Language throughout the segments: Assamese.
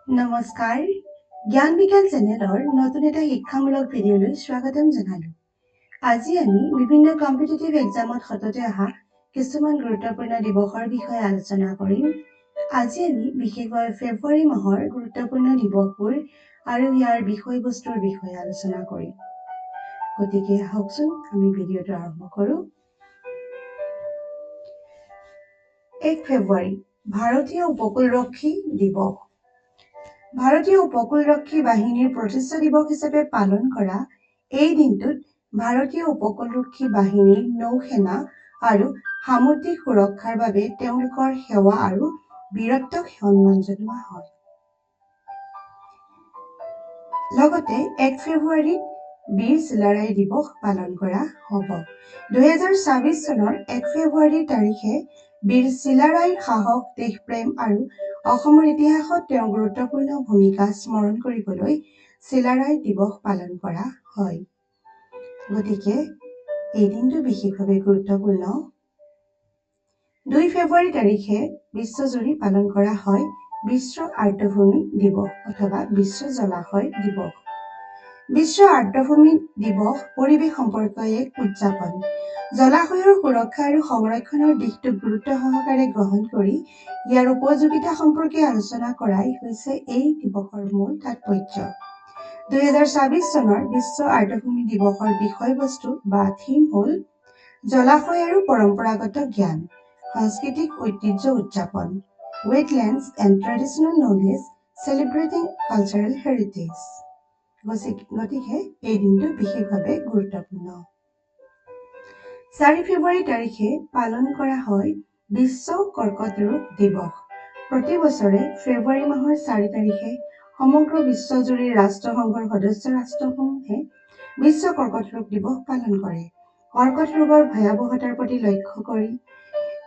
নমস্কাৰ, জ্ঞান বিজ্ঞান চেনেলৰ নতুন এটা শিক্ষামূলক ভিডিঅ'লৈ স্বাগতম জনালোঁ। আজি আমি বিভিন্ন কম্পিটিটিভ এক্সামত সততে অহা কিছুমান গুৰুত্বপূৰ্ণ দিৱসৰ বিষয়ে আলোচনা কৰিম। আজি আমি বিশেষভাৱে ফেব্ৰুৱাৰী মাহৰ গুৰুত্বপূৰ্ণ দিৱসবোৰ আৰু ইয়াৰ বিষয়বস্তুৰ বিষয়ে আলোচনা কৰিম। গতিকে আহকচোন, আমি ভিডিঅ'টো আৰম্ভ কৰোঁ। 1 ফেব্ৰুৱাৰী, ভাৰতীয় উপকূলৰক্ষী দিৱস। ভাৰতীয় উপকূলৰক্ষী বাহিনীৰ প্ৰতিষ্ঠা দিৱস হিচাপে পালন কৰা এই দিনটোত ভাৰতীয় উপকূলৰক্ষী বাহিনীৰ নৌসেনা আৰু সামুদ্ৰিক সুৰক্ষাৰ বাবে তেওঁলোকৰ সেৱা আৰু বীৰত্বক সন্মান জনোৱা হয়। লগতে 1 ফেব্ৰুৱাৰীত বীৰ চিলাৰায় দিৱস পালন কৰা হ'ব। 2026 চনৰ 1 ফেব্ৰুৱাৰী তাৰিখে বীৰ চিলাৰায়ৰ সাহস, দেশপ্ৰেম আৰু অসমৰ ইতিহাসত তেওঁৰ গুৰুত্বপূৰ্ণ ভূমিকা স্মৰণ কৰিবলৈ চিলাৰায় দিৱস পালন কৰা হয়। গতিকে এই দিনটো বিশেষভাৱে গুৰুত্বপূৰ্ণ। 2 ফেব্ৰুৱাৰী তাৰিখে বিশ্বজুৰি পালন কৰা হয় বিশ্ব আৰ্দ্ৰভূমি দিৱস অথবা বিশ্ব জলাশয় দিৱস। বিশ্ব আৰ্দ্ৰভূমি দিৱস পৰিৱেশ সম্পৰ্কীয় এক উদযাপন। জলাশয়ৰ সুৰক্ষা আৰু সংৰক্ষণৰ দিশটোক গুৰুত্ব সহকাৰে গ্ৰহণ কৰি ইয়াৰ উপযোগিতা সম্পৰ্কে আলোচনা কৰাই হৈছে এই দিৱসৰ মূল তাৎপৰ্য। 2026 চনৰ বিশ্ব আৰ্দ্ৰভূমি দিৱসৰ বিষয়বস্তু বা থিম হ'ল জলাশয় আৰু পৰম্পৰাগত জ্ঞান, সাংস্কৃতিক ঐতিহ্য উদযাপন, wetlands and traditional knowledge, celebrating cultural heritage. গতিকে এই দিনটো বিশেষভাৱে গুৰুত্বপূৰ্ণ। 4 ফেব্ৰুৱাৰী তাৰিখে পালন কৰা হয় বিশ্ব কৰ্কট ৰোগ দিৱস। প্ৰতি বছৰে ফেব্ৰুৱাৰী মাহৰ 4 তাৰিখে সমগ্ৰ বিশ্বজুৰি ৰাষ্ট্ৰসংঘৰ সদস্য ৰাষ্ট্ৰসমূহে বিশ্ব কৰ্কট ৰোগ দিৱস পালন কৰে। কৰ্কট ৰোগৰ ভয়াৱহতাৰ প্ৰতি লক্ষ্য কৰি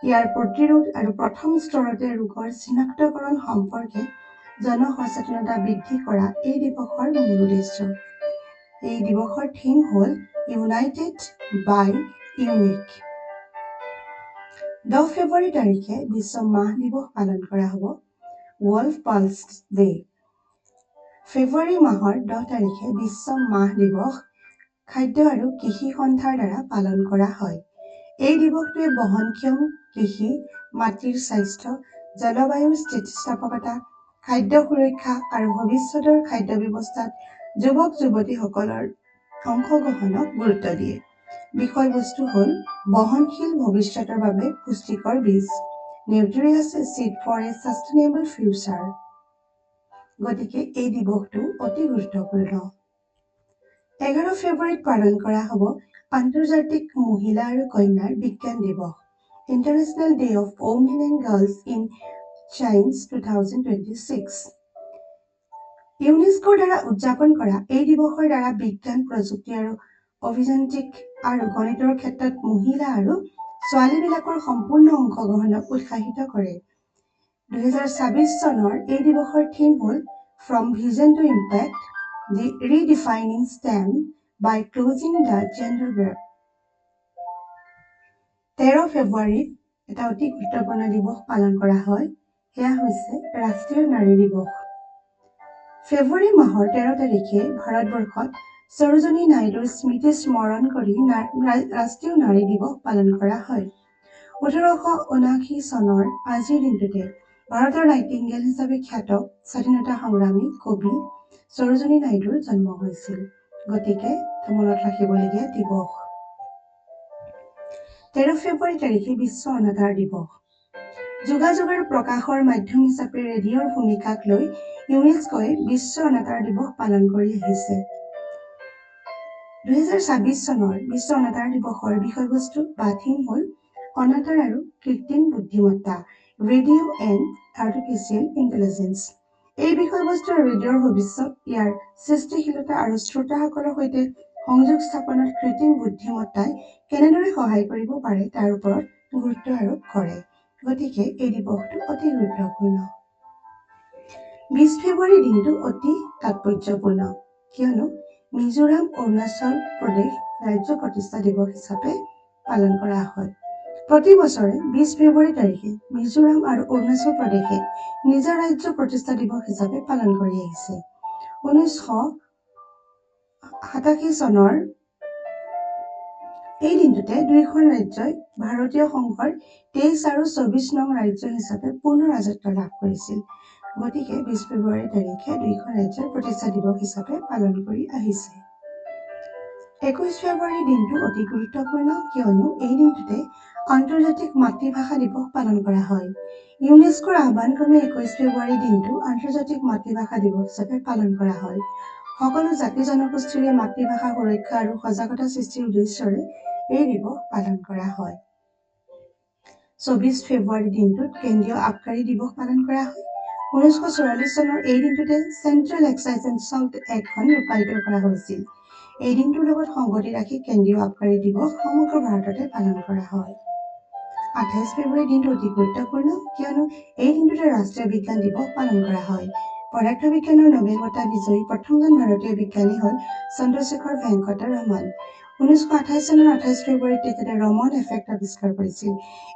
ইয়াৰ প্ৰতিৰোধ আৰু প্ৰথম স্তৰতে ৰোগৰ চিনাক্তকৰণ সম্পৰ্কে জনসচেতনতা বৃদ্ধি কৰা এই দিৱসৰ মূল উদ্দেশ্য। এই দিৱসৰ থিম হ'ল ইউনাইটেড বাই ইউনিক। 10 ফেব্ৰুৱাৰী তাৰিখে বিশ্ব মাহ দিৱস পালন কৰা হ'ব, ৱৰ্ল্ড পালছ ডে। ফেব্ৰুৱাৰী মাহৰ 10 তাৰিখে বিশ্ব মাহ দিৱস খাদ্য আৰু কৃষি সন্থাৰ দ্বাৰা পালন কৰা হয়। এই দিৱসটোৱে বহনক্ষম কৃষি, মাটিৰ স্বাস্থ্য, জলবায়ুৰ স্থিতিস্থাপকতা, খাদ্য সুৰক্ষা আৰু ভৱিষ্যতৰ খাদ্য ব্যৱস্থাত যুৱক যুৱতীসকলৰ অংশগ্ৰহণক গুৰুত্ব দিয়ে। বিষয়বস্তু হ'ল বহনশীল ভৱিষ্যতৰ বাবে পুষ্টিকৰ বীজ, nutritious seed for a sustainable future. গতিকে এই দিৱসটো অতি গুৰুত্বপূৰ্ণ। 11 ফেব্ৰুৱাৰীত পালন কৰা হ'ব আন্তৰ্জাতিক মহিলা আৰু কন্যাৰ বিজ্ঞান দিৱস, International Day of Women and Girls in Science 2026। ইউনেস্কোৰ দ্বাৰা উদযাপন কৰা এই দিৱসৰ দ্বাৰা বিজ্ঞান, প্ৰযুক্তি আৰু অভিযান্ত্ৰিক আৰু গণিতৰ ক্ষেত্ৰত মহিলা আৰু ছোৱালীবিলাকৰ সম্পূৰ্ণ অংশগ্ৰহণক উৎসাহিত কৰে। 2026 চনৰ এই দিৱসৰ থিম হ'ল from vision to impact, the redefining STEM by closing the gender gap. 13 ফেব্ৰুৱাৰীত এটা অতি গুৰুত্বপূৰ্ণ দিৱস পালন কৰা হয়, সেয়া হৈছে ৰাষ্ট্ৰীয় নাৰী দিৱস। ফেব্ৰুৱাৰী মাহৰ 13 তাৰিখে ভাৰতবৰ্ষত সৰোজিনী নাইডুৰ স্মৃতি স্মৰণ কৰি ৰাষ্ট্ৰীয় নাৰী দিৱস পালন কৰা হয়। 1879 চনৰ আজিৰ দিনটোতে ভাৰতৰ নাইটিংগেল হিচাপে খ্যাত স্বাধীনতা সংগ্ৰামী কবি সৰোজিনী নাইডুৰ জন্ম হৈছিল। গতিকে মনত ৰাখিবলগীয়া দিৱস। 13 ফেব্ৰুৱাৰী তাৰিখে বিশ্ব অনাতাঁৰ দিৱস। যোগাযোগ আৰু প্ৰকাশৰ মাধ্যম হিচাপে ৰেডিঅ'ৰ ভূমিকাক লৈ ইউনেস্কোই বিশ্ব অনাতাঁৰ দিৱস পালন কৰি আহিছে। 2026 চনৰ বিশ্ব অনাতাঁৰ দিৱসৰ বিষয়বস্তু বা থিম হ'ল অনাতাঁৰ আৰু কৃত্ৰিম বুদ্ধিমত্তা, ৰেডিঅ' এণ্ড আৰ্টিফিচিয়েল ইণ্টেলিজেঞ্চ। এই বিষয়বস্তুৱে ৰেডিঅ'ৰ ভৱিষ্যত, ইয়াৰ সৃষ্টিশীলতা আৰু শ্ৰোতাসকলৰ সৈতে সংযোগ স্থাপনত কৃত্ৰিম বুদ্ধিমত্তাই কেনেদৰে সহায় কৰিব পাৰে তাৰ ওপৰত গুৰুত্ব আৰোপ কৰে। গতিকে এই দিৱসটো অতি গুৰুত্বপূৰ্ণ। 20 ফেব্ৰুৱাৰী দিনটো অতি তাৎপৰ্যপূৰ্ণ, কিয়নো মিজোৰাম অৰুণাচল প্ৰদেশ ৰাজ্য প্ৰতিষ্ঠা দিৱস হিচাপে পালন কৰা হয়। প্ৰতি বছৰে 20 ফেব্ৰুৱাৰী তাৰিখে মিজোৰাম আৰু অৰুণাচল প্ৰদেশে নিজা ৰাজ্য প্ৰতিষ্ঠা দিৱস হিচাপে পালন কৰি আহিছে। 1987 চনৰ এই দিনটোতে দুয়োখন ৰাজ্যই ভাৰতীয় সংঘৰ 23 আৰু 24 নং ৰাজ্য হিচাপে পূৰ্ণ ৰাজত্ব লাভ কৰিছিল। গতিকে 20 ফেব্ৰুৱাৰী তাৰিখে দুয়োখন ৰাজ্যই প্ৰতিষ্ঠা দিৱস হিচাপে পালন কৰি আহিছে। 21 ফেব্ৰুৱাৰী দিনটো অতি গুৰুত্বপূৰ্ণ, কিয়নো এই দিনটোতে আন্তৰ্জাতিক মাতৃভাষা দিৱস পালন কৰা হয়। ইউনেস্কোৰ আহ্বানক্ৰমে 21 ফেব্ৰুৱাৰী দিনটো আন্তৰ্জাতিক মাতৃভাষা দিৱস হিচাপে পালন কৰা হয়। সকলো জাতি জনগোষ্ঠীৰে মাতৃভাষা সুৰক্ষা আৰু সজাগতা সৃষ্টিৰ উদ্দেশ্যৰে এই দিৱস পালন কৰা হয়। 24 ফেব্ৰুৱাৰী দিনটোত কেন্দ্ৰীয় আবকাৰী দিৱস পালন কৰা হয়। 1944 চনৰ এই দিনটোতে চেণ্ট্ৰেল এক্সাইজ এণ্ড চল্ট এক্টখন ৰূপায়িত কৰা হৈছিল। এই দিনটোৰ লগত সংগতি ৰাখি কেন্দ্ৰীয় আবকাৰী দিৱস সমগ্ৰ ভাৰততে পালন কৰা হয়। 28 ফেব্ৰুৱাৰী দিনটো অতি গুৰুত্বপূৰ্ণ, কিয়নো এই দিনটোতে ৰাষ্ট্ৰীয় বিজ্ঞান দিৱস পালন কৰা হয়। পদাৰ্থ বিজ্ঞানৰ নোবেল বঁটা বিজয়ী প্ৰথমজন ভাৰতীয় বিজ্ঞানী হ'ল চন্দ্ৰশেখৰ ভেংকট ৰমন। 1928 চনৰ 28 ফেব্ৰুৱাৰীত তেখেতে ৰমন এফেক্ট আৱিষ্কাৰ কৰিছিল।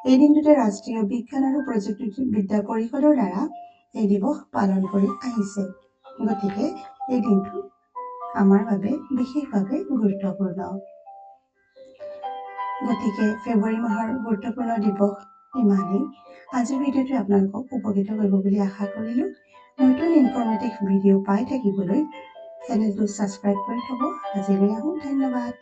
এই দিনটোতে ৰাষ্ট্ৰীয় বিজ্ঞান আৰু প্ৰযুক্তিবিদ্যা পৰিষদৰ দ্বাৰা এই দিৱস পালন কৰি আহিছে। গতিকে এই দিনটো আমাৰ বাবে বিশেষভাৱে গুৰুত্বপূৰ্ণ। গতিকে ফেব্ৰুৱাৰী মাহৰ গুৰুত্বপূৰ্ণ দিৱস ইমানেই। আজিৰ ভিডিঅ'টোৱে আপোনালোকক উপকৃত কৰিব বুলি আশা কৰিলোঁ। নতুন ইনফৰ্মেটিভ ভিডিঅ' পাই থাকিবলৈ চেনেলটো ছাবস্ক্ৰাইব কৰি থ'ব। আজিলৈ আহোঁ, ধন্যবাদ।